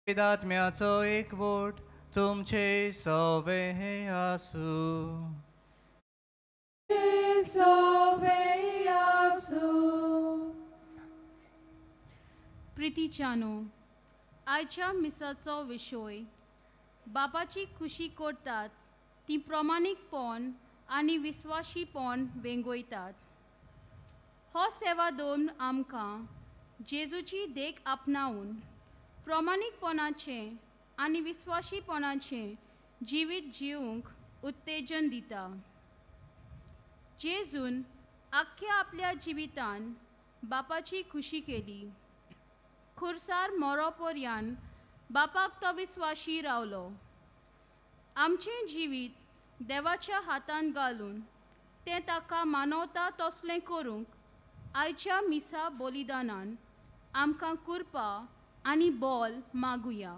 आत्म्याचो एकवट तुमचे सवे आसूं. प्रितीच्यानो, आयच्या मिसाचो विशय बापाची खुशी करतात ती प्रमाणीकपण आनी विस्वाशीपण वेंगयतात. हो सेवा दोन आमकां जेजूची देख आपणावन प्रमाणीकपणाचें आनी विस्वाशीपणाचें जिवीत जिवंक उत्तेजन दिता. जेजून आख्ख्या आपल्या जिवितान बापाची खुशी केली. खुर्सार मोरो पर्यान बापाक तो विस्वाशी रावलो. आमचें जिवीत देवाच्या हातान घालून तें ताका मानवता तसलें करूंक आयच्या मिसा बलिदानान आमकां कृपा आनी बोल मागुया.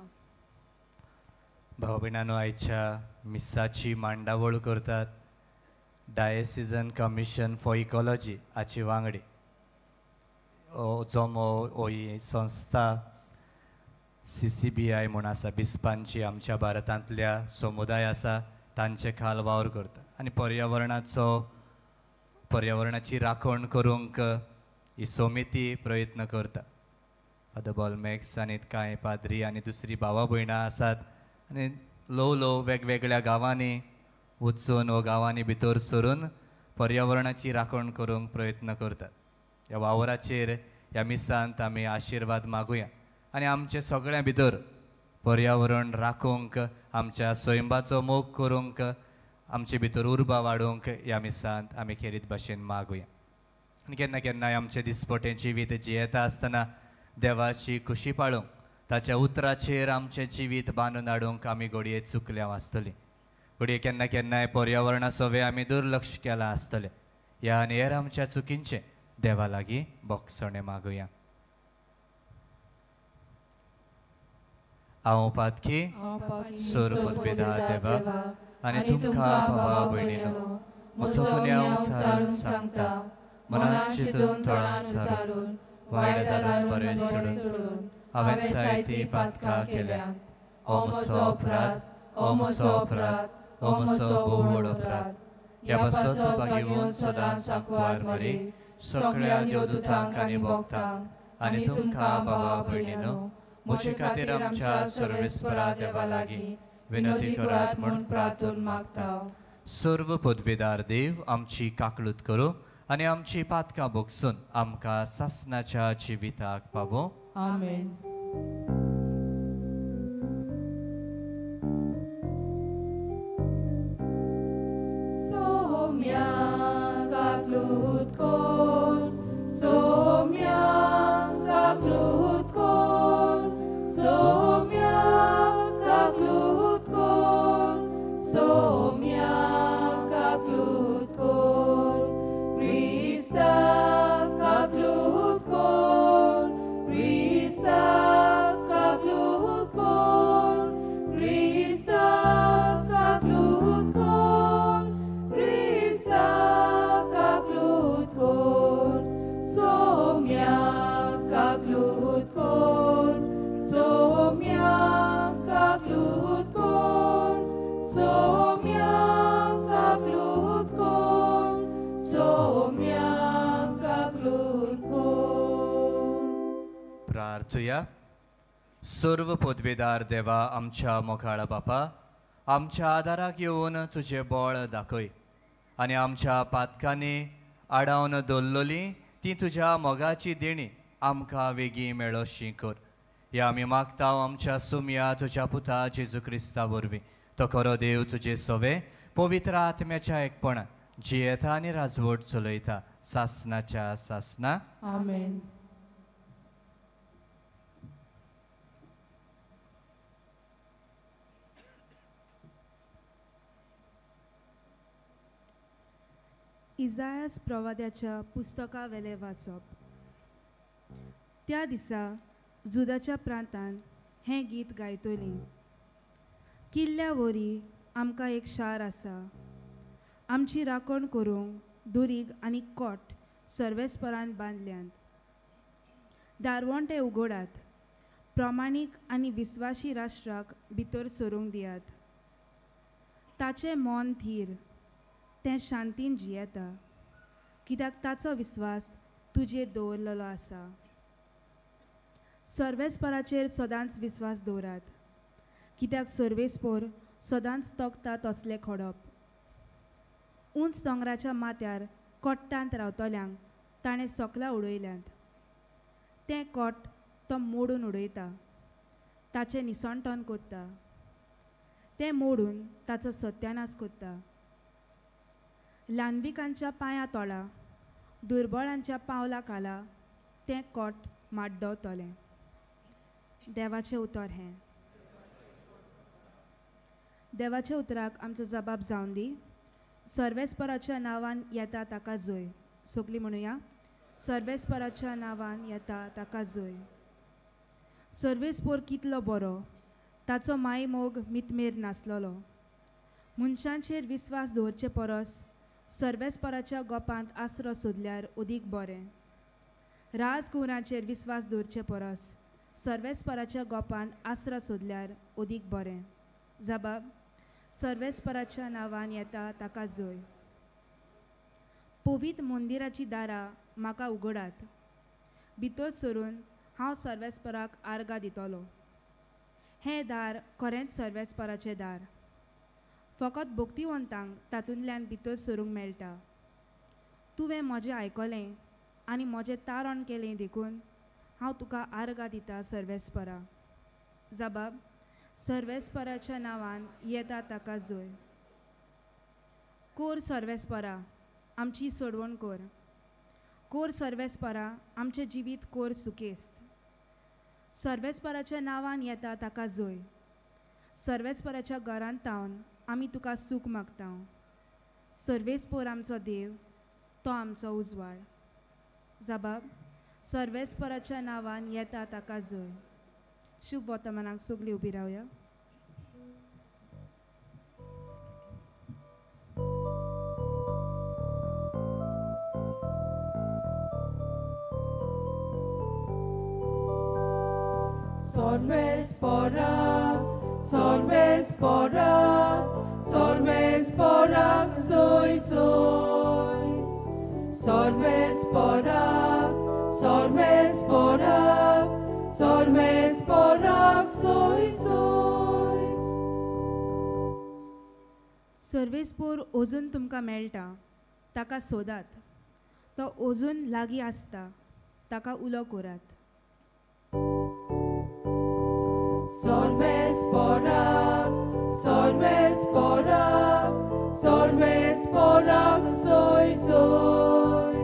भाव भयणांनो, आयच्या मिसाची मांडावळ करतात डायसिजन कमिशन फॉर इकॉलॉजी हाची वांगडी जमो ही संस्था CCBI म्हूण आसा, बिस्पांची आमच्या भारतांतल्या समुदाय आसा तांचे खाल वावर करता आनी पर्यावरणाची राखण करूंक ही समिती प्रयत्न करता. फादर बॉलमॅक्स आनी कांय पाद्री आनी दुसरी भावा भयणां आसात आनी ल्हव ल्हव वेगवेगळ्या गांवांनी वचून वो गांवांनी भितर सरून पर्यावरणाची राखण करूंक प्रयत्न करतात. ह्या वावराचेर ह्या मिसांत आमी आशिर्वाद मागुया आनी आमचे सगळ्यां भितर पर्यावरण राखूंक, आमच्या सैमाचो मोग करूंक, आमचे भितर उर्बा वाडोवंक ह्या मिसांत आमी खेरीत भाशेन मागुया. आनी केन्ना केन्नाय आमचें दिसपटें जिवीत जियेता आसतना देवाची खुशी पाळूंक, ताच्या उतराचेर आमचें जिवीत बांदून हाडूंक आमी घडये चुकल्या आसतली. घडये केन्ना केन्नाय पर्यावरणा सोवे आमी दुर्लक्ष केलां आसतलें. ह्या आनी हेर आमच्या चुकींचें देवा लागीं बोगसणें मागुया. हांव पातकी सर्वपदवेदा देवा आनी तुमकां भावा भयणीनो म्हजो गुन्यांव सारून सांगता, मनान चिंतून तोंडान सारून वायट दारान बरें सोडून हांवें जायतीं पातकां केल्यांत. हो म्हजो अपराध, हो म्हजो अपराध, हो म्हजो भोव व्हड अपराध. ह्या पासत बागेवन सदांच सांकवार मरी सगळ्या देवदूतांक आनी भक्तांक आनी तुमकां भावा भयणीनो म्हजे खातीर आमच्या सर्वेस्परा देवा लागीं विनंती करात म्हूण प्रार्थून मागता. सर्व पदवेदार देव आमची काकळूत करूं आनी आमची पातकां भोगसून आमकां सासनाच्या जिविताक पावो. आमेन. सोम्या काकलूत कोर, सोम्या काकलूत कोर, सोम्या काकलूत कोर, सोम्या काकलूत कोर, क्रिस्ता काकलूत कोर, क्रिस्ता काकलूत कोर, क्रिस्ता काकलूत कोर, क्रिस्ता काकलूत कोर, सोम्या काकलूत कोर, सोम्या काकलूत कोर, सोम्या काकलूत कोर, सोम्या काकलूत कोर. प्रार्थुया. सर्व पदवेदार देवा आमच्या मोगाळ बापा, आमच्या आदाराक येवन तुजें बळ दाखय आनी आमच्या पातकांनी आडावन दवरलेली ती तुज्या मोगाची देणी आमकां वेगीं मेळोशी कर. ह्या आमी मागता आमच्या सुमया तुज्या पुता जेजू क्रिस्ता वरवीं. तो खरो देव तुजे सवे पवित्र आत्म्याच्या एकपणान जियेता आनी राजवट चलयता सासनाच्या सासना. आमेन. इजायास प्रवाद्याच्या पुस्तकावेलें वाचप. त्या दिसा जुदाच्या प्रांतान हें गीत गायतलीं. किल्ल्या वरी आमकां एक शार आसा, आमची राखण करूंक दुरीग आनी कोट सर्वेस्परान बांदल्यांत. दारवंटे उगडात, प्रमाणीक आनी विस्वाशी राष्ट्राक भितर सरूंक दियात. ताचें मन थीर, तें शांतीन जियेता, कित्याक ताचो विस्वास तुजेर दवरलेलो आसा. सर्वेस्पराचेर सदांच विस्वास दवरात, कित्याक सर्वेस्पोर सदांच तोखता तसलें खोडप. उंच दोंगराच्या माथ्यार कोट्टांत रावतल्यांक ताणें सोकलां उडयल्यांत. तें कोट तो मोडून उडयता, ताचें निसणटण कोत्ता, तें मोडून ताचो सत्यानाश कोत्ता. ल्हानविकांच्या पांया तोळा, दुर्बळांच्या पावला खाला तें कोट माड्डवतलें. देवाचें उतर हें. देवाच्या उतराक आमचो जबाब जावन दी. सर्वेस्पराच्या नांवान येता ताका जोय. सगलीं म्हणुया, सर्वेस्पराच्या नांवान येता ताका जोय. सर्वेस्पोर कितलो बरो, ताचो मायमोग मितमेर नासलेलो. मनशांचेर विस्वास दवरचे परस सर्वेस्पराच्या गोपांत आसरो सोदल्यार अदीक बरें. राजकुंवराचेर विस्वास दवरचे परस सर्वेस्पराच्या गोपांत आसरो सोदल्यार अदीक बरें. जबाब, सर्वेस्पराच्या नांवान येता ताका जोय. पवित्र मंदिराची दारां म्हाका उगडात, भितर सरून हांव सर्वेस्पराक आर्गां दितलो. हें दार खरेंच सर्वेस्पराचें दार, फकत भक्तिवंतांक तातूंतल्यान भितर सरूंक मेळटा. तुवें म्हजें आयकलें आनी म्हजें तारण केलें देखून हांव तुका आर्गां दिता सर्वेस्परा. जबाब, सर्वेस्पराच्या नांवान येता ताका जोय. कोर सर्वेस्परा, आमची सोडवण कोर. कोर सर्वेस्परा, आमचें जिवीत कोर सुकेस्त. सर्वेस्पराच्या नांवान येता ताका जोय. सर्वेस्पराच्या घरांत तावन आमी तुका सूख मागता. सर्वेस्पोर आमचो देव, तो आमचो उजवाड. जबाब, सर्वेस्पराच्या नांवान येता ताका जोय. शुभ वर्तमानाक सगळीं उबी रावया. सर्वेस्पराक, सर्वेस्पराक, सर्वेस्पराक जोय जोय. सर्वेस्पराक, सर्वेस्पराक, सर्वेस्पराक जोय जोय. सर्वेस्पोर अजून तुमकां मेळटा, ताका सोदात. तो अजून लागीं आसता, ताका उलो करात. सर्वेस्पराक, सर्वेस्पराक, सर्वेस्पराक जोय जोय.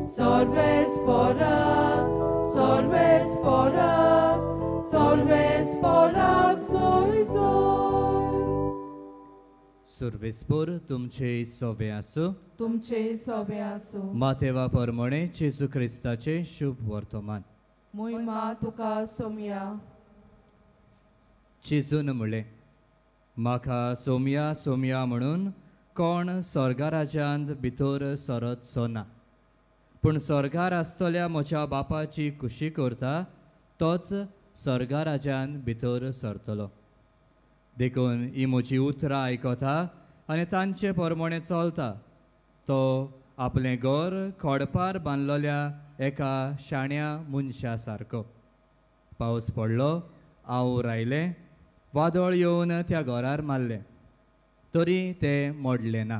सर्वेस्पराक, सर्वेस्पराक, सर्वेस्पराक जोय जोय. सर्वेस्पोर तुमचे सोबे आसूं, तुमचे सोबे आसूं. माथेवा परमणे जेजू क्रिस्ताचे शुभ वर्तमान. मोहिमा तुका सोमया. जेजून म्हणलें, म्हाका सोमया सोमया म्हणून कोण स्वर्गा राज्यांत भितर सरतचो ना, पूण स्वर्गार आसतल्या म्हज्या बापाची खुशी करता तोच स्वर्गा राज्यांत भितर सरतलो. देखून ही म्हजी उतरां आयकता आनी तांचे प्रमाणे चलता तो आपलें घर खडपार बांदलेल्या एका शाण्या मनशा सारको. पावस पडलो, our आयलें, वादळ येवन त्या घरार मारलें, तरी तें मोडलें ना,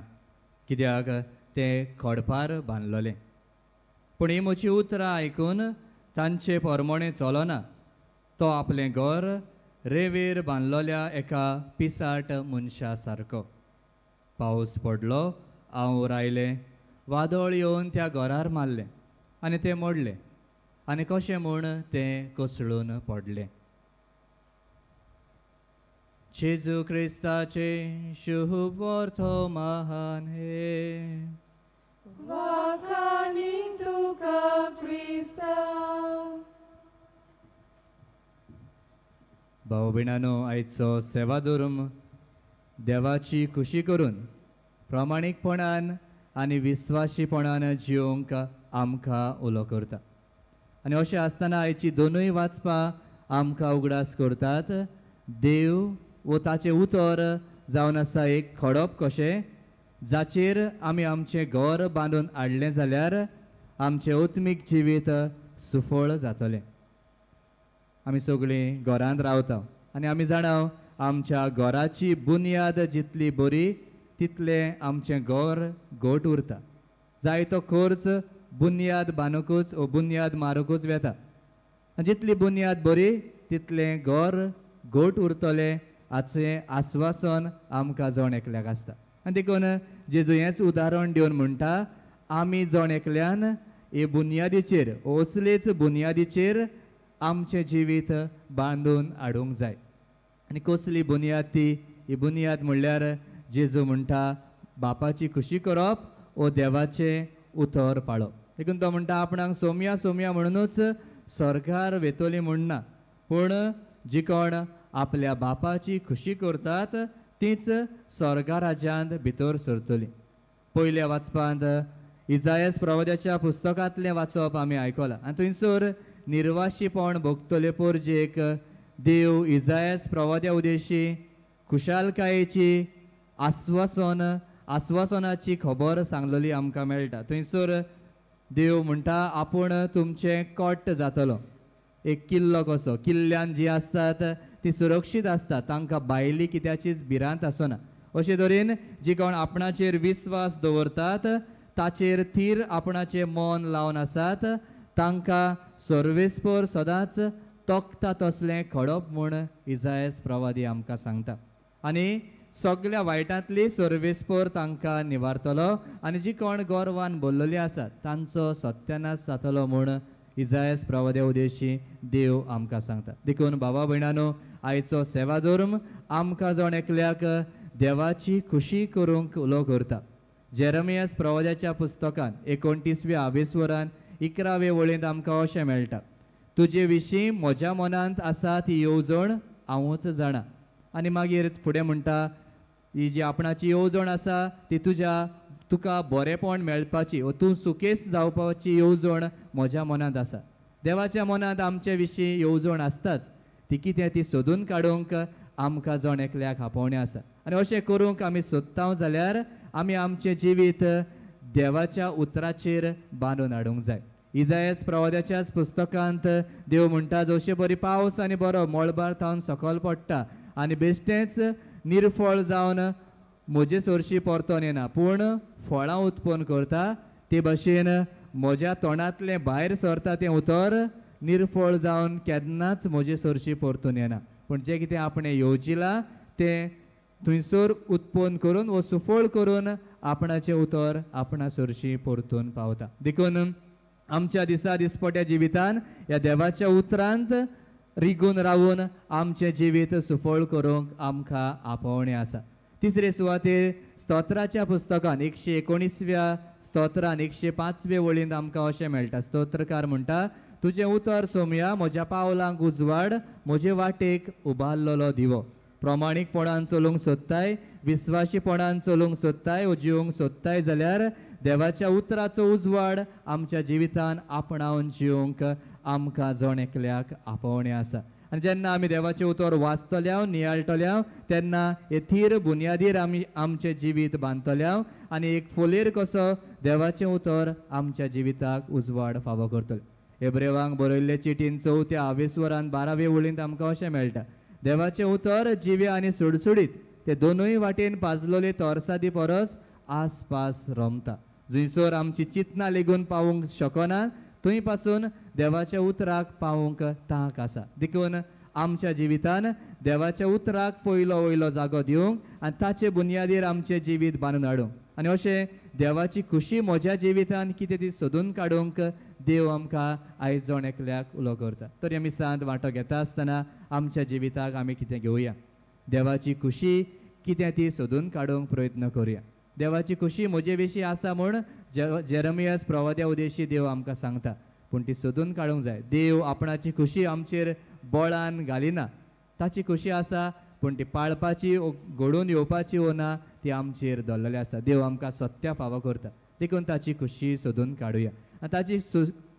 कित्याक तें खडपार बांदलेलें. पूण ही म्हजी उतरां आयकून तांचे प्रमाणे चलना तो आपलें घर रेवेर बांदलेल्या एका पिसाट मनशा सारको. पावस पडलो, our आयलें, वादळ येवन त्या घरार मारलें आनी तें मोडलें आनी कशें म्हूण तें कोसळून पडलें. जेजू क्रिस्ताचे शुभ वर्तमान हे. वाखाणी तुका क्रिस्ता. भाव भयणांनो, आयचो सेवा धर्म देवाची खुशी करून प्रामाणीकपणान आनी विस्वाशीपणान जिवंक आमकां उलो करता. आनी अशें आसतना आयची दोनूय वाचपां आमकां उगडास करतात देव वो ताचें उतर जावन आसा एक खडप कशें जाचेर आमी आमचें घर बांदून हाडलें जाल्यार आमचें आत्मीक जिवीत सुफळ जातलें. आमी सगळीं घरांत रावता आनी आमी जाणा आमच्या घराची बुन्याद जितली बरी तितलें आमचें घर घट उरता. जायतो खर्च बुन्याद बांदूकूच ओ बुन्याद मारूंकूच वेता. जितली बुन्याद बरी तितलें घर घट उरतलें हाचें आस्वासन आमकां जण एकल्याक आसता. आनी देखून जेजू हेंच उदाहरण दिवन म्हणटा आमी जण एकल्यान हे बुन्यादीचेर असलेच बुन्यादीचेर आमचें जिवीत बांदून हाडूंक जाय. आनी कसली बुन्याद ती? ही बुन्याद म्हणल्यार जेजू म्हणटा बापाची खुशी करप ओ देवाचें उतर पाळप. देखून तो म्हणटा आपणाक सोमया सोमया म्हणूनच स्वर्गार वेतोली म्हणना, पूण जी कोण आपल्या बापाची खुशी करतात तीच स्वर्गा राज्यांत भितर सरतली. पयल्या वाचपांत इजायस प्रवाद्याच्या पुस्तकांतलें वाचप आमी आयकलां आनी थंयसर निर्वाशीपण भोगतले पोरजेक देव इजायस प्रवाद्या उदेशी खुशालकायेची आस्वासन आस्वासनाची खबर सांगलेली आमकां मेळटा. थंयसर देव म्हणटा आपूण तुमचें कोट जातलो. एक किल्लो कसो, किल्ल्यान जी आसतात ती सुरक्षीत आसता, तांकां भायली कित्याचीच भिरांत आसना. अशे तरेन जी कोण आपणाचेर विस्वास दवरतात ताचेर थीर आपणाचें मन लावन आसात तांकां सर्वेस्पर सदांच तोखता तसलें खडप म्हूण इजायस प्रवादी आमकां सांगता. आनी सगळ्या वायटांतली सर्वेस्पर तांकां निवारतलो आनी जी कोण गर्वान भरलेली आसात तांचो सत्यानाश जातलो म्हूण इजायस प्रवाद्या उदेशी देव आमकां सांगता. देखून बाबा भयणानो आयचो सेवाधर्म आमकां जण एकल्याक देवाची खुशी करूंक उलो करता. जेरमियास प्रवाद्याच्या पुस्तकान 29व्या आवेस्वरान 11वे वळींत आमकां अशें मेळटा, तुजे विशीं म्हज्या मनांत आसा ती येवजण हांवूच जाणा. आनी मागीर फुडें म्हणटा ही जी आपणाची येवजण आसा ती तुज्या तुका बरेंपण मेळपाची वो तूं सुकेस जावपाची येवजण म्हज्या मनांत आसा. देवाच्या मनांत आमचे विशीं येवजण आसताच, ती कितें ती सोदून काडूंक आमकां जण एकल्याक आपोवणें आसा. आनी अशें करूंक आमी सोदता जाल्यार आमी आमचें जिवीत देवाच्या उतराचेर बांदून हाडूंक जाय. इजायस प्रवाद्याच्याच पुस्तकांत देव म्हणटा जशे बरी पावस आनी बरो मळबार थावन सकयल पडटा आनी बेश्टेंच निर्फळ जावन म्हजे सरशी परतोन येना, पूण फळां उत्पन्न करता. ते भशेन म्हज्या तोंडांतलें भायर सरता तें उतर निर्फळ जावन केन्नाच म्हजे सरशी परतून येना, पूण जें कितें आपणें येवजिलां तें थंयसर उत्पन्न करून वो सुफळ करून आपणाचें उतर आपणा सरशी परतून पावता. देखून आमच्या दिसा दिसपट्या जिवितान ह्या देवाच्या उतरांत रिगून रावून आमचें जिवीत सुफळ करूंक आमकां आपोवणें आसा. तिसरे सुवातेर स्तोत्राच्या पुस्तकान 119व्या स्तोत्रान 105वे वळींत आमकां अशें मेळटा. स्तोत्रकार म्हणटा तुजें उतर सोमया म्हज्या पावलांक उजवाड, म्हजे वाटेक उबारलेलो दिवो. प्रमाणीकपणान चलूंक सोदताय, विस्वाशीपणान चलूंक सोदताय वो जिवंक सोदताय जाल्यार देवाच्या उतराचो उजवाड आमच्या जिवितान आपणावन जिवंक आमकां जण एकल्याक आपोवणें आसा. आनी जेन्ना आमी देवाचें उतर वाचतल्या नियाळटल्या तेन्ना हे थीर बुन्यादीर आमी आमचें जिवीत बांदतल्या आनी एक फोलेर कसो देवाचें उतर आमच्या जिविताक उजवाड फावो करतले. हेब्रेवांक बरयल्ले चिटीन 4थ्या आवेस्वरान 12वे वळींत आमकां अशें मेळटा, देवाचें उतर जिवें आनी सुडसुडीत ते दोनूय वाटेन पाजलोले तोरसादी परस आसपास रमता. जंयसर आमची चिंतनां लेगून पावूंक शकना थंय पासून देवाच्या उतराक पावूंक तांक आसा. देखून आमच्या जिवितान देवाच्या उतराक पयलो वयलो जागो दिवंक आनी ताचे बुन्यादीर आमचें जिवीत बांदून हाडूंक आनी अशें देवाची खुशी म्हज्या जिवितान कितें ती सोदून काडूंक देव आमकां आयज जण एकल्याक उलो करता. तर ह्या मिसांत वांटो घेता आसतना आमच्या जिविताक आमी कितें घेवया, देवाची खुशी कितें ती सोदून काडूंक प्रयत्न करुया. देवाची खुशी म्हजे विशीं आसा म्हूण जेरमियास प्रवाद्या उदेशी देव आमकां सांगता, पूण ती सोदून काडूंक जाय. देव आपणाची खुशी आमचेर बळान घालिना, ताची खुशी आसा पूण ती पाळपाची घडोवन येवपाची वो ना ती आमचेर दवरलेली आसा. देव आमकां सत्या फावो करता, देखून ताची खुशी सोदून काडुया. आनी ताची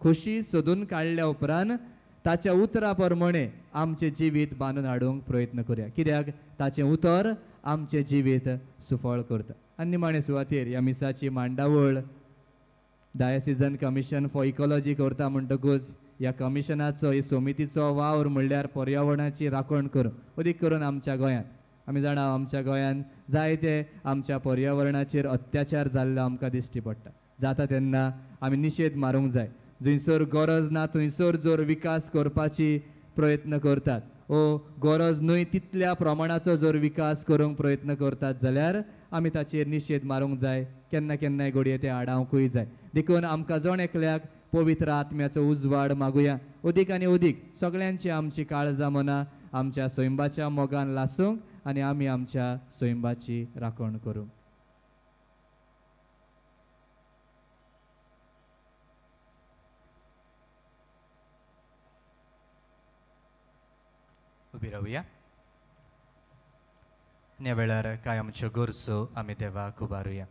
खुशी सोदून काडल्या उपरांत ताच्या उतरा प्रमाणे आमचें जिवीत बांदून हाडूंक प्रयत्न करुया, कित्याक ताचें उतर आमचें जिवीत सुफळ करता. आनी निमाणे सुवातेर ह्या मिसाची मांडावळ डायसिजन कमिशन फॉर इकॉलॉजी करता म्हणटकूच ह्या कमिशनाचो, ह्या समितीचो वावर म्हणल्यार पर्यावरणाची राखण करूं, अदीक करून आमच्या गोंयांत. आमी जाणा आमच्या गोंयांत जायते आमच्या पर्यावरणाचेर अत्याचार जाल्लो आमकां दिश्टी पडटा. जाता तेन्ना आमी निशेध मारूंक जाय. जंयसर गरज ना थंयसर जर विकास करपाची प्रयत्न करतात ओ गरज न्हय तितल्या प्रमाणाचो जर विकास करूंक प्रयत्न करतात जाल्यार आमी ताचेर निशेध मारूंक जाय. केन्ना केन्नाय घडये ते आडावंकूय जाय. देखून आमकां जण एकल्याक पवित्र आत्म्याचो उजवाड मागुया. अदीक आनी अदीक सगळ्यांची आमची काळजां मनां आमच्या सैंबाच्या मोगान लासूंक आनी आमी आमच्या सैंबाची राखण करूंक. उबी रावया. ह्या वेळार कांय आमच्यो गरजो आमी देवाक उबारुया.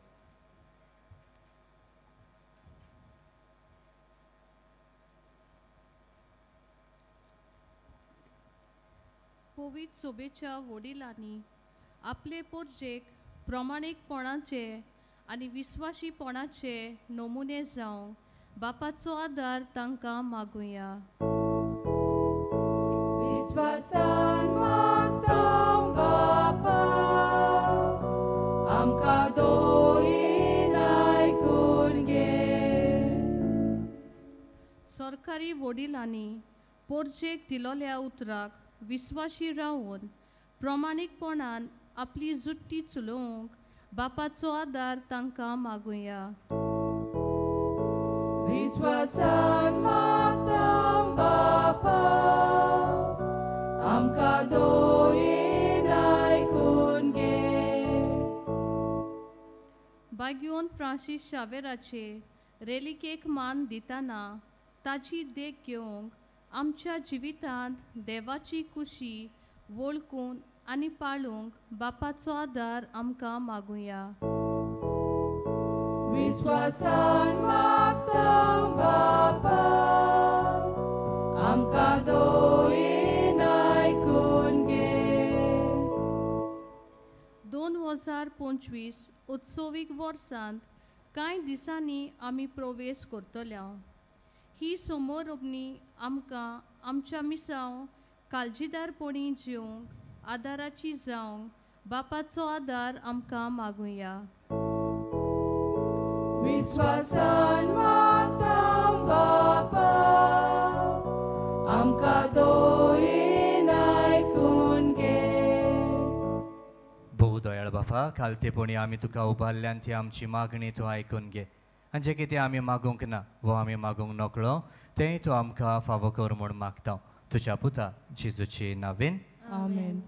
पवित्र सोबेच्या वडिलांनी आपले पोरजेक प्रमाणीकपणाचे आनी विस्वाशीपणाचे नमुने जावंक बापाचो आदार तांकां मागुया. विस्वासान मागता बापा आमकां दोयेन आयकून घे. सरकारी वडिलांनी पोरजेक दिलोल्या उतराक विस्वाशी रावन प्रमाणीकपणान आपली जुट्टी चलोवंक बापाचो आदार तांकां मागुया. विस्वासान मागता बापा आमकां दोयेन आयकून घे. बाग्योन फ्रांसीस शावेराचे रेलिकेक मान दितना ताची देख घेवंक आमच्या जिवितांत देवाची खुशी वळखून आनी पाळूंक बापाचो आदार आमकां मागुया. विस्वासान मागता बापा आमकां दोयेन आयकून घे. 2025 उत्सवीक वर्सांत कांय दिसांनी आमी प्रवेश करतल्या. ही समोरपणी आमकां आमच्या मिसांव काळजीदारपणी जेवंक आदाराची जावंक बापाचो आदार आमकां मागुया. विस्वासान मागता बापा आमकां दोयेन आयकून घे. भोव दयाळ बापा, खालतेपणी आमी तुका उबारल्यान ती आमची मागणी तूं आयकून घे. आनी जें कितें आमी मागूंक ना वो आमी मागूंक नकळो तेंय तूं आमकां फावो कर म्हूण मागता. तुज्या पुता जेजूची नांवेन आमेन.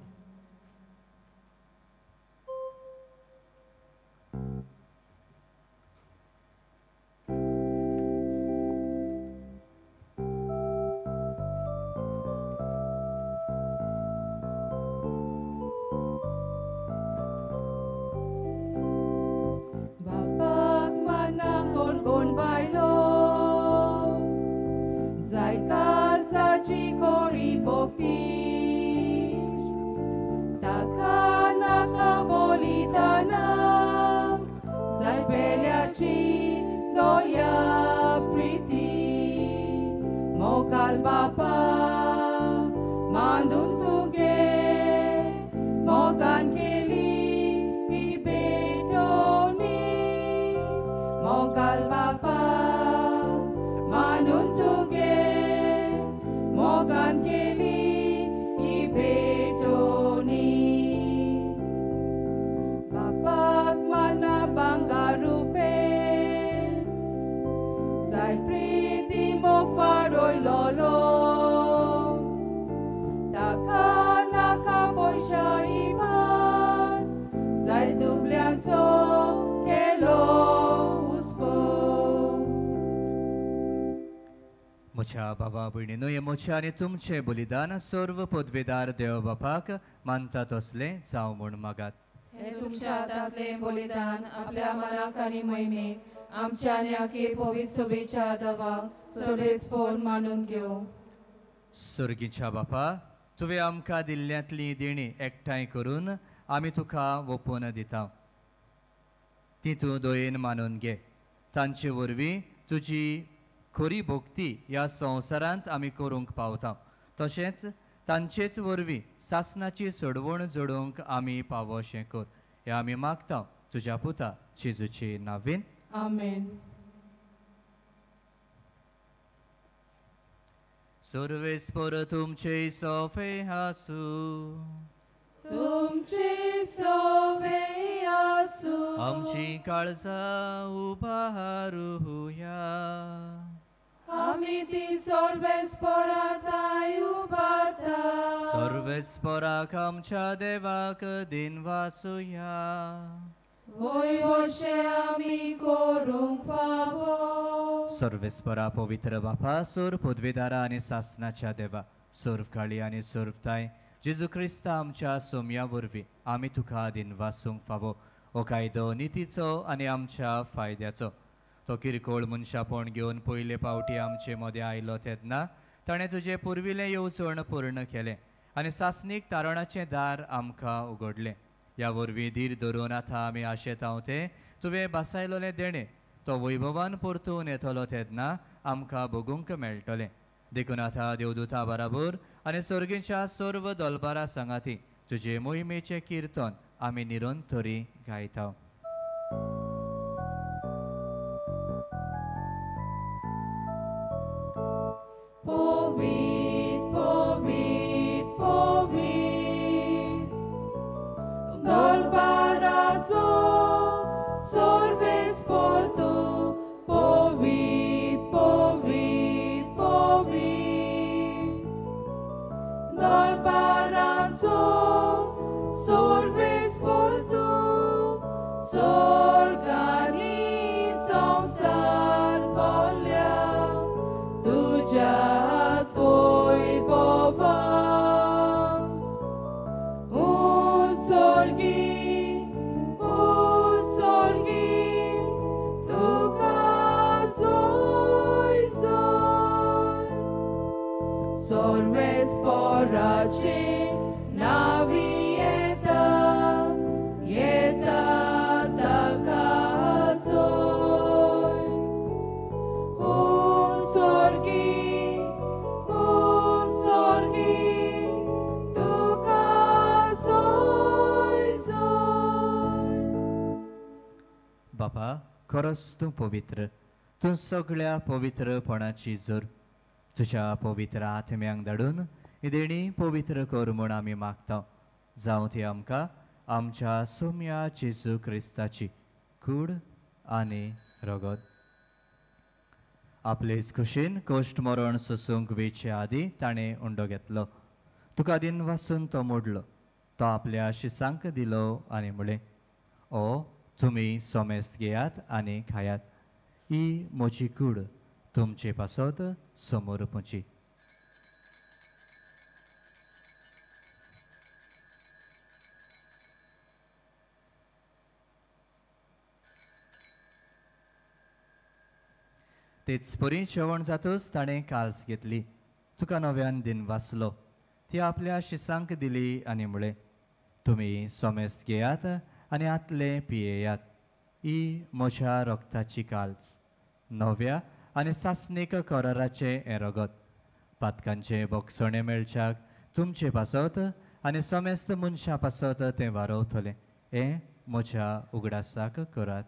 म्हज्या बाबा भयणीनो, हें म्हजें आनी तुमचें बलिदान सर्व पदवेदार देव बापाक मानता तसलें जावं म्हूण मागात. हे तुमच्या हातांतलें बलिदान आपल्या मनाक आनी मोहिमेक आमच्या आनी आखे पवित्र सभेच्या दवाक सर्वेस्पोर मानून घेवं. सर्गीच्या बापा, तुवें आमकां दिल्ल्यांतली देणी एकठांय करून आमी तुका ओपून दिता. ती तूं दयेन मानून घे. तांचे वरवीं तुजी खरी भक्ती ह्या संवसारांत आमी करूंक पावता. तशेंच तांचेच वरवीं सासनाची सोडवण जोडूंक आमी पावोशें कर. हें आमी मागता तुज्या पुता जेजूचे नांवान. आमेन. सर्वेस्पर तुमचे सोफे आसू. तुमचे सोफे आसू. आमची काळजां उबारुया. आमी ती सर्वेस्परा थांय उबारता. सर्वेस्पराक आमच्या देवाक दिनवासुया. वय वशें आमी करूंक फावो. सर्वेस्परा पवित्र बापा, सोर पदवेदारा आनी सासनाच्या देवा, सर्व काळी आनी सर्वताय जेजू क्रिस्ता आमच्या सोम्या वरवीं आमी तुका दिनवासूंक फावो. हो कायदो नितीचो आनी आमच्या फायद्याचो. तो किरकोळ मनशापण घेवन पयले पावटी आमचे मदें आयलो तेन्ना ताणें तुजें पुर्विल्लें येवजण पूर्ण केलें आनी सासणीक तारणाचें दार आमकां उगडलें. ह्या वरवीं धीर धरून आतां आमी आशेतांव तें तुवें बासायलोलें देणें तो वैभवान परतून येतलो तेन्ना आमकां भोगूंक मेळटलें. देखून आतां देवदूता बराबर आनी सर्गीच्या सर्व दलबारा सांगाती तुजे मोहिमेचें किर्तन आमी निरंतरी गायता. पवित्र पवित्र पवित्र दलबाराचो सर्वेस्पर तूं. पवित्र पवित्र पवित्र दलबाराचो सर्वेस्पर तूं. स्वर्गानी संवसार भरल्या तुज्याच वैभवान. उत्सर्गी उत्सर्गी तुका जोय जोय. सर्वेस्पराचे नांवी येता येता ताका जोय. उत्सर्गी उत्सर्गी तुका जोय जोय. बापा, खरोच तूं पवित्र, तूं सगळ्या पवित्रपणाची जोर. तुज्या पवित्र आत्म्यांक धाडून ही देणी पवित्र कर म्हूण आमी मागता. जावं ती आमकां आमच्या सोम्या जेजू क्रिस्ताची कूड आनी रगत. आपलेच खुशीन कश्ट मरण सोसूंक वेचे आदीं ताणें उंडो घेतलो. तुका दिनवासून तो मोडलो. तो आपल्या शिसांक दिलो आनी म्हळें, ओ तुमी सोमेस्त घेयात आनी खायात. ही म्हजी कूड तुमचे पासत समर्पची. तेच परी जेवण जातूच ताणें काल्स घेतली. तुका नव्यान दिनवासलो. ती आपल्या शिसांक दिली आनी म्हळें, तुमी सोमेस्त घेयात आनी आतलें पियेयात. ही म्हज्या रगताची काल्स, नव्या आनी सासणीक कराराचें हें रगत. पातकांचें बोगसणें मेळच्याक तुमचे पासत आनी समेस्त मनशां पासत तें वारवतलें. हें म्हज्या उगडासाक करात.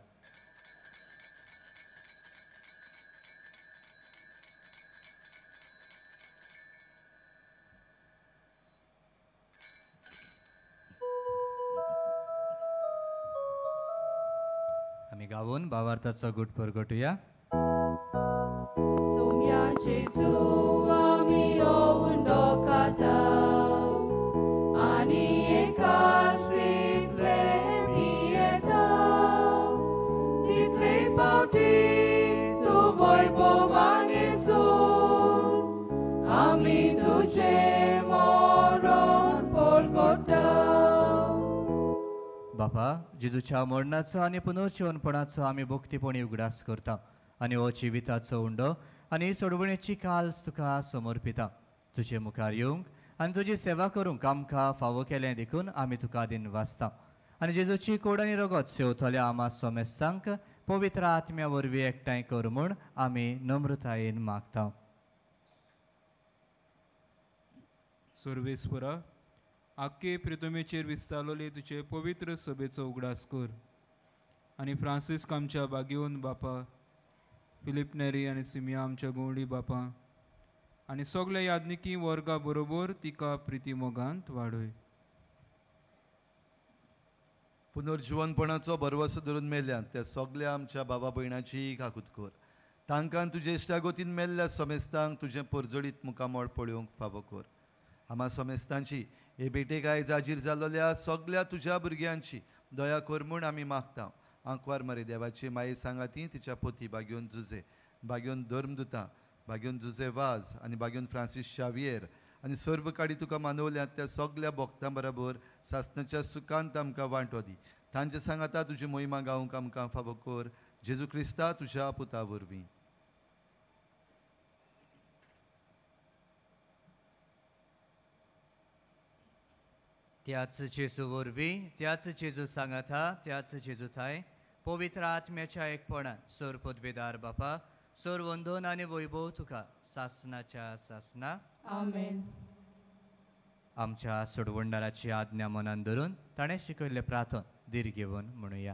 आमी गावून भावार्थाचो गुट परगटुया. सोम्या जेजू आमी उंडो खाता आनी एकाच तितले पियेता. तितले पावटी तूं वैभवान येसून आमी तुजें मरण परगटा. बापा, जेजूच्या मरणाचो आनी पुनर्जीवनपणाचो आमी भक्तीपणी उगडास करता आनी हो जिविताचो उंडो आनी सोडवणेची काल्स तुका समर्पिता. तुजे मुखार येवंक आनी तुजी सेवा करूंक आमकां फावो केलें देखून आमी तुका दिन वाचता आनी जेजूची कोड आनी रगत सेवतल्या आमा सोमेस्तांक पवित्र आत्म्या वरवीं एकठांय कर म्हूण आमी नम्रतायेन मागता. सर्वेस्परा, आख्खे प्रितमेचेर विस्तारलोले तुजे पवित्र सभेचो उगडास कर आनी फ्रांसिस्क आमच्या बागेवन बापा, फिलीप नेरी आनी सिमिया आमच्या गोवडी बापा आनी सगल्या याज्ञिकी वर्गा बरोबर तिका प्रिती मोगांत वाडय. पुनर्जिवनपणाचो भरवसो धरून मेल्ल्यान त्या सगल्या आमच्या बाबा भयणाची काकूत कर. तांकां तुजे इश्टागोतीन मेल्ल्या समेस्तांक तुजें परजळीत मुखामळ पळोवंक फावो कर. आमा समेस्तांची हे भेटेक आयज हाजीर जाल्ल्या सगल्या तुज्या भुरग्यांची दया कर म्हूण आमी मागता. आंकवार मरे देवाची माये सांगाती तिच्या पोती बागेवन जुजे, बागेवन धर्मदुता, बागेवन जुजे वाज आनी बागेवन फ्रांसीस शावियर आनी सर्व काडी तुका मानवल्यात त्या सगल्या भक्तां बरोबर सासणाच्या सुखांत आमकां वांटो दी. तांचे सांगाता तुजी मोहिमा गावंक आमकां फावो कर. जेजू क्रिस्ता तुज्या पुता वरवीं. त्याच जेजू वरवीं, त्याच जेजू सांगाता, त्याच जेजू थाय पवित्र आत्म्याच्या एकपणान सोर पदवेदार बापा, सोर वंदन आनी वैभव तुका सासनाच्या सासना. आमेन. आमच्या सोडवणदाराची आज्ञा मनान धरून ताणें शिकयल्लें प्रार्थन धीर घेवन म्हणुया.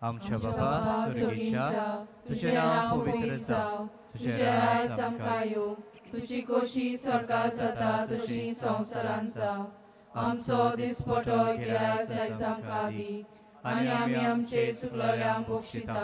आमच्या बापा स्वर्गीच्या, तुजें नांव पवित्र जावं, तुजें राज आमकां येवं, तुजी खोशी स्वर्गात जाता तशी संवसारांत जावं. आमचो दिसपटो गिरास आयज आमकां दी आनी आमी आमचे चुकलोल्यांक बक्षिता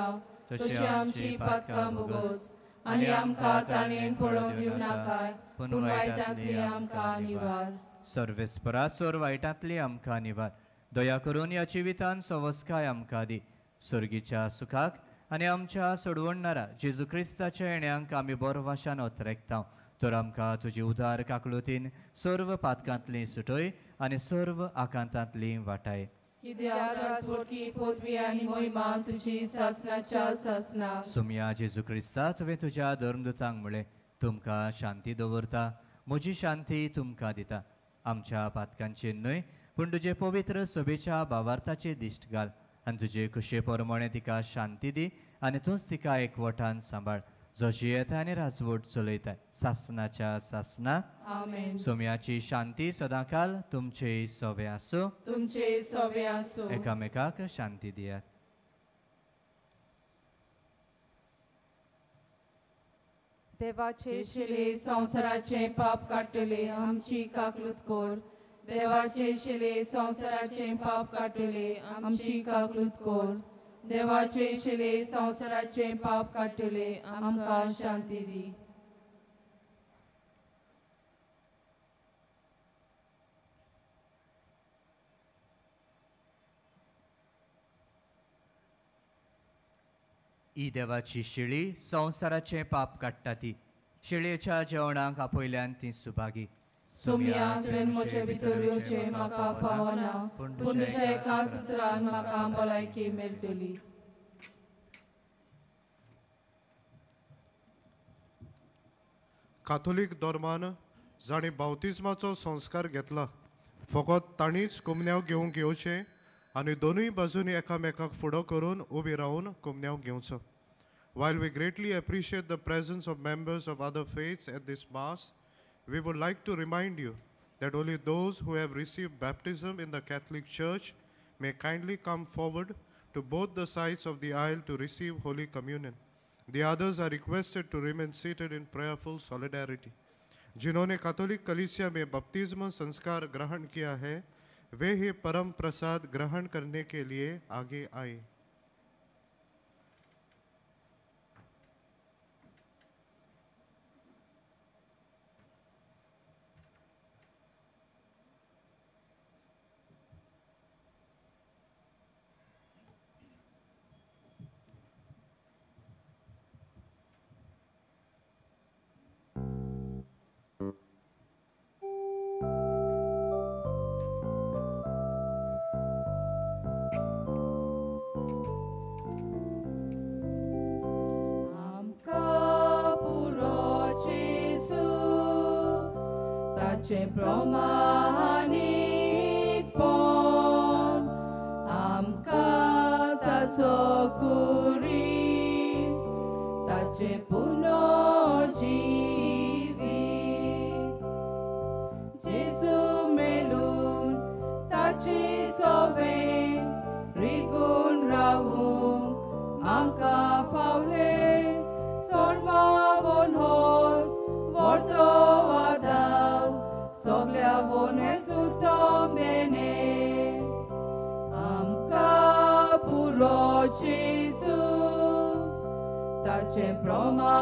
तशी आमची पातकां भोगोस आनी आमकां ताणें पडोवंक दिवं नाकाय, पूण वायटांतली आमकां निवार. सर्वेस्परा, सोर वायटांतली आमकां निवार. दया करून ह्या जिवितान सवस्काय आमकां दी. स्वर्गीच्या सुखाक आनी आमच्या सोडवणणारा जेजू क्रिस्ताच्या येण्यांक आमी बरो वाशान ओतरेकता. तर आमकां तुजी उदार काकळुतीन सर्व पातकांतली सुटय आनी सर्व आकांतांतली वाटाय. कित्याक राजवटकी पदवी आनी मोहिमा तुजी सासनाच्या सासना. सोमया जेजू क्रिस्ता, तुवें तुज्या धर्मदुतांक म्हळें, तुमकां शांती दवरता, म्हजी शांती तुमकां दिता. आमच्या पातकांचेर न्हय पूण तुजे पवित्र सभेच्या भावार्थाचे दिश्ट घाल आनी तुजे खुशे प्रमाणे तिका शांती दी आनी तूंच तिका एकवटान सांबाळ, जो जियेता आनी राजवट चलयता सासनाच्या सासना. आमेन. सोम्याची शांती सदांकाल तुमचे सोवे आसूं. तुमचे सोवे आसूं. एकामेकाक शांती दियात. देवाचे शिले संवसाराचे पाप काडटले आमची काकलूत कर. देवाचे शिले संवसाराचे पाप काडटले आमची काकलूत कर. देवाचे शिले संवसाराचे पाप काडटले आमकां शांती दी. ही देवाची शिळी संवसाराचें पाप काडटा ती. शिळयेच्या जेवणाक आपयल्यान ती सुभागी. सोमया, तुवें म्हजे भितर येवचें म्हाका फावना, पूण तुज्या एका सुत्रान म्हाका भलायकी मेळटली. काथोलीक धर्मान जांणी बावतिज्माचो संस्कार घेतला फकत तांणीच कुमन्यांव घेवंक येवचें आनी दोनूय बाजूंनी एकामेकाक फुडो करून उबी रावन कुमन्यांव घेवचो. While we greatly appreciate the presence of members of other faiths at this mass, we would like to remind you that only those who have received baptism in the Catholic Church may kindly come forward to both the sides of the aisle to receive Holy Communion. The others are requested to remain seated in prayerful solidarity. जिन्होंने Catholic कलीसिया में बपतिस्मा संस्कार ग्रहण किया है वे ही परम प्रसाद ग्रहण करने K लिए आगे आए. ताचें प्रमाणीकपण आमकां ताचो खुरीस ताचें पुनर्जिवीत जेजू मेलून ताचे सोवें रिगून रावूंक आमकां फावलें सर्वांवन होस व्हडलो आदाव सगळ्यावन हें उत्तम देणें आमकां पुरो जेजू ताचें प्रमाणीकपण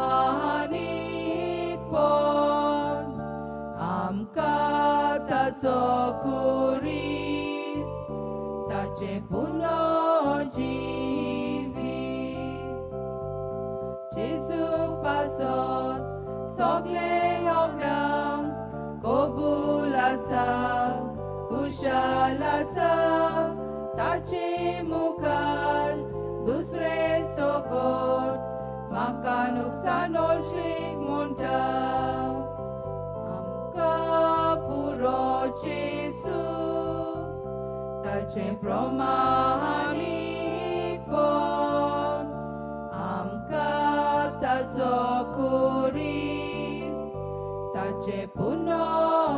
आमकां ताचो खुरीस ताचें पुनर्जिवीत जेजूक पासत सगळे योगदान कबूल आसा कुशाल आसा ताचे मुखार दुसरे सगट म्हाका नुकसान शीक म्हणटा आमकां पुरो जेजू ताचें प्रमाणीकपण आमकां ताचो खुरीस ताचें पुनर्जिवीत.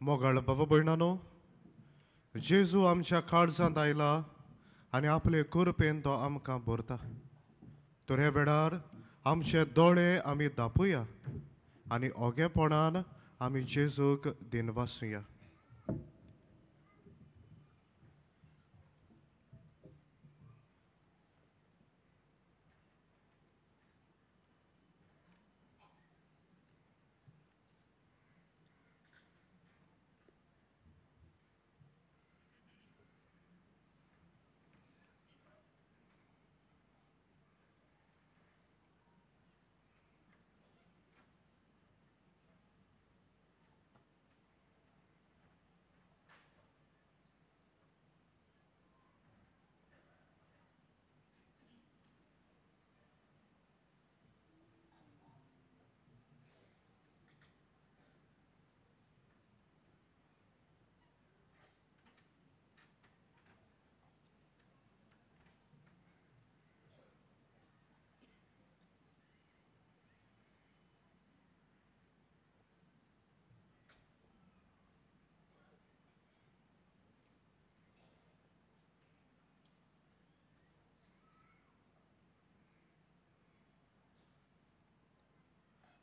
मोगाळ बाबा भयणानो, जेजू आमच्या काळजांत आयला आनी आपले कृपेन तो आमकां भरता. तर ह्या वेळार आमचे दोळे आमी दापुया आनी ओगेपणान आमी जेजूक दिनवासुया.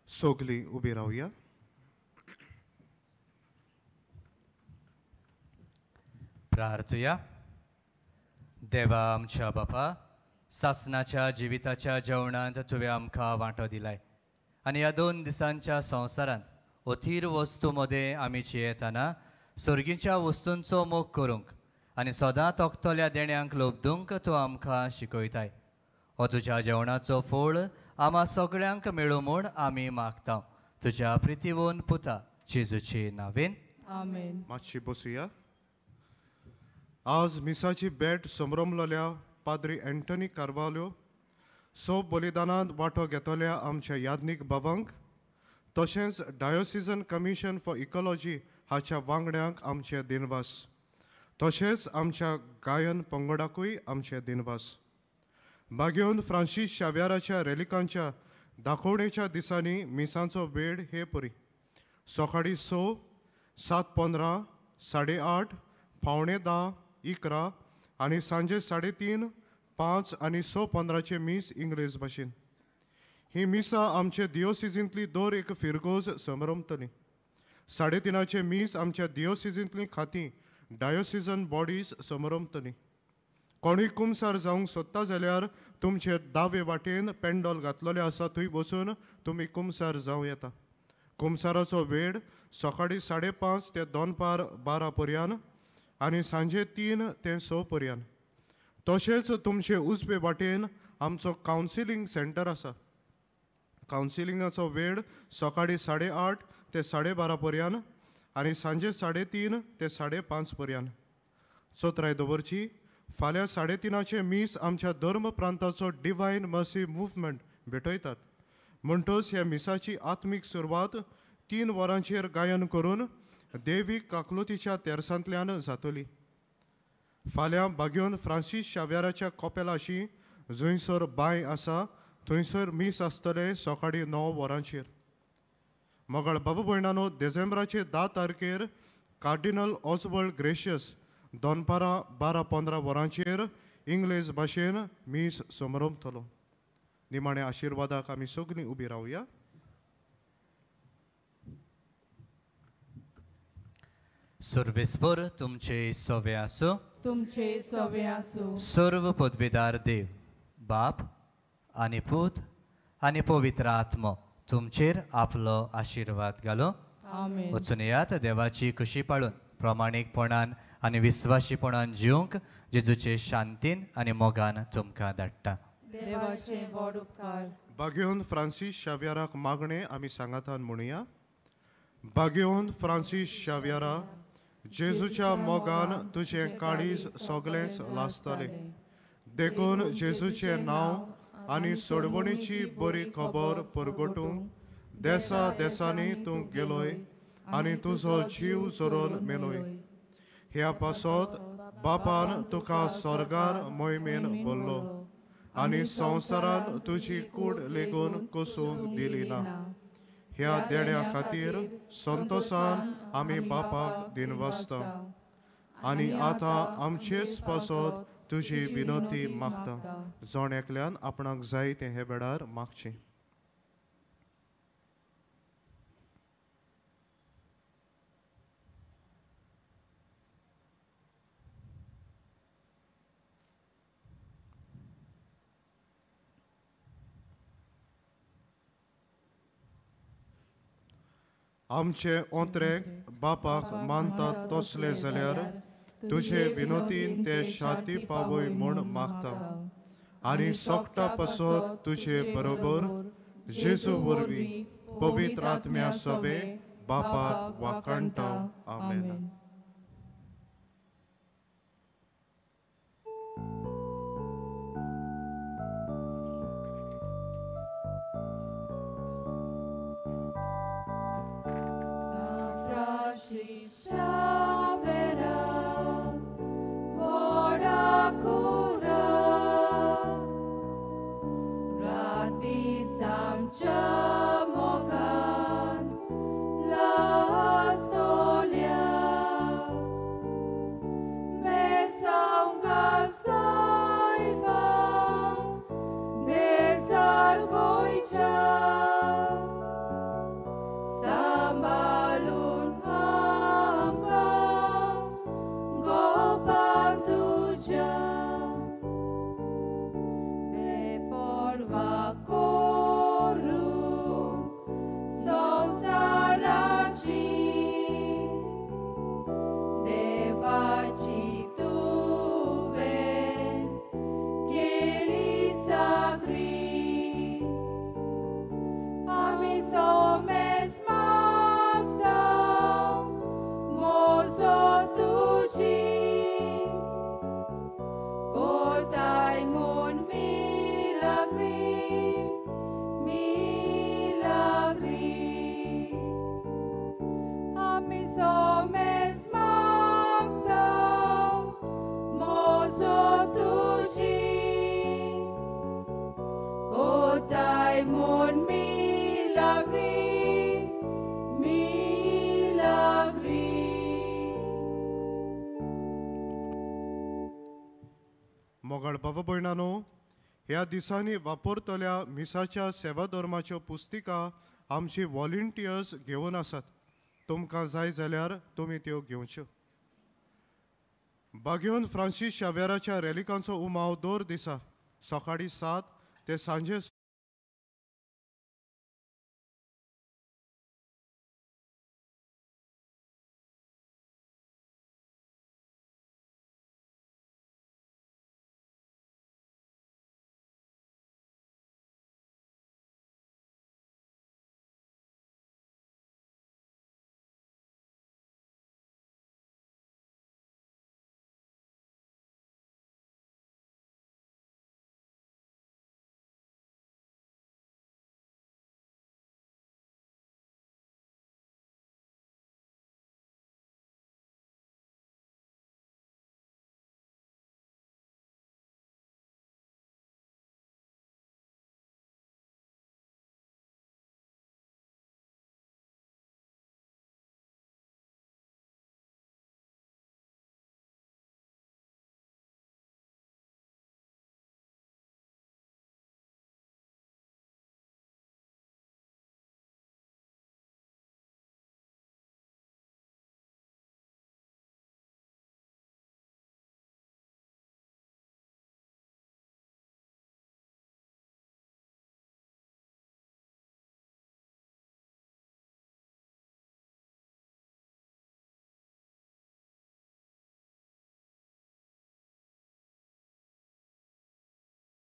सगळीं उबी रावया. प्रार्थुया. देवा आमच्या बापा, सासनाच्या जिविताच्या जेवणांत तुवें आमकां वांटो दिलाय आनी ह्या 2 दिसांच्या संवसारांत अथीर वस्तू मदें आमी जियेतना सर्गीच्या वस्तूंचो मोग करूंक आनी सदां तोखतल्या देण्यांक लोबदूंक तूं आमकां शिकयताय. हो तुज्या जेवणाचो फोळ आमा सगळ्यांक मेळूं म्हूण आमी मागता तुज्या प्रितीवोन पुता जेजूचे नावेन आमेन. मातशी बसुया. आज मिसाची भेट समरमलोल्या पाद्री एंटनी कार्वाल्यो सो बलिदानांत वांटो घेतल्या आमच्या याज्ञीक बाबांक तशेंच डायोसिजन कमिशन फॉर इकॉलॉजी हाच्या वांगड्यांक आमचे दिनवास, तशेंच आमच्या गायन पंगडाकूय आमचे दिनवास. बागेवन फ्रांसीस शाव्याराच्या रेलिकांच्या दाखोवणेच्या दिसांनी मिसांचो वेळ हे परी सकाळीं 6, 7:15, 8:30, 9:45, 11 आनी सांजे 3:30, 5 आनी 6:15 मीस इंग्लेज भाशेन. ही मिसां आमचे दियोसिजींतली दर एक फिरगोज समरमतली. 3:30 मीस आमच्या दियोसिजींतली खातीं डायोसिजन बॉडीज समरमतली. कोणूय कुमसार जावंक सोदता जाल्यार तुमचे दावे वाटेन पेंडॉल घातलेलें आसा, थंय बसून तुमी कुमसार जावं येता. कुमसाराचो वेळ सकाळीं 5:30 ते दनपार 12 पर्यंत आनी सांजे 3 ते 6 पर्यंत. तशेंच तुमचे उजवे वाटेन आमचो कावन्सिलींग सेंटर आसा. कावन्सिलिंगाचो वेळ सकाळी 8:30 ते 12:30 पर्यंत आनी सांजे 3:30 ते 5:30 पर्यंत. चोत्राय दवरची, फाल्यां 3:30 मीस आमच्या धर्म प्रांताचो डिवायन मर्सी मुवमेंट भेटयतात. म्हणटच ह्या मिसाची आत्मीक सुरवात 3 वरांचेर गायन करून देवी काकलुतीच्या तेरसांतल्यान जातली. फाल्यां बागयोन फ्रांसीस शाव्याराच्या कॉपेलाशी जंयसर बांय आसा थंयसर मीस आसतलें सकाळी 9 वरांचेर. मोगाळ बाबा भयणानो, डिसेंबराचे 10 तारखेर कार्डिनल ऑजवर्ल्ड ग्रेशियस दनपारां 12:15 वरांचेर इंग्लीश भाशेन मीस समरंपतलो. निमाण्या आशिर्वादाक आमी सगळीं उबी रावया. सर्वेस्पर तुमचे सवे आसूं, तुमचे सवे आसूं. सर्व पदवीदार देव बाप आनी पूत आनी पवित्र आत्मो तुमचेर आपलो आशिर्वाद घालो. आमेन. वचून येयात देवाची खुशी पाळून प्रामाणीकपणान आनी विस्वाशीपणान जिवंक जेजूचे शांतीन आनी मोगान तुमकां धाडटा. देवाचे व्हड उपकार. बागेवन फ्रांसीस शाव्याराक मागणें आमी सांगातान म्हणुया. बागेवन फ्रांसीस शाव्यारा, जेजूच्या मोगान तुजें काळीज सगळेंच लासतलें, देखून जेजूचें नांव आनी सोडवणीची बरी खबर परगटूंक देसा देसांनी तूं गेलोय आनी तुजो जीव जोरोन मेलोय. ह्या पासत बापान तुका स्वर्गार मोहिमेन बोल्लो आनी संवसारान तुजी कूड लेगून कसूंक दिली ना. ह्या देण्या खातीर संतोसान आमी बापाक दिनवासता आनी आतां आमचेच पासत तुजी विनोती मागता. जण एकल्यान आपणाक जाय तें हे वेळार मागचें. आमचे ओंत्रेक बापाक मानतात तसले जाल्यार तुजे विनोतीन ते शांती पावय म्हूण मागता आनी सोकटा पासत तुजे बरोबर जेजू वरवीं पवित्र आत्म्या सवे बापाक वाखाणटा. आमेन. मोगाळ बाबा भयणानो, ह्या दिसांनी वापरतल्या मिसाच्या सेवा धर्माच्यो पुस्तिका आमची वॉलंटियर्स घेवन आसात. तुमकां जाय जाल्यार तुमी त्यो घेवच्यो. बागेवन फ्रांसीस शाव्याराच्या रॅलिकांचो उमाव दर दिसा सकाळीं 7 ते सांजे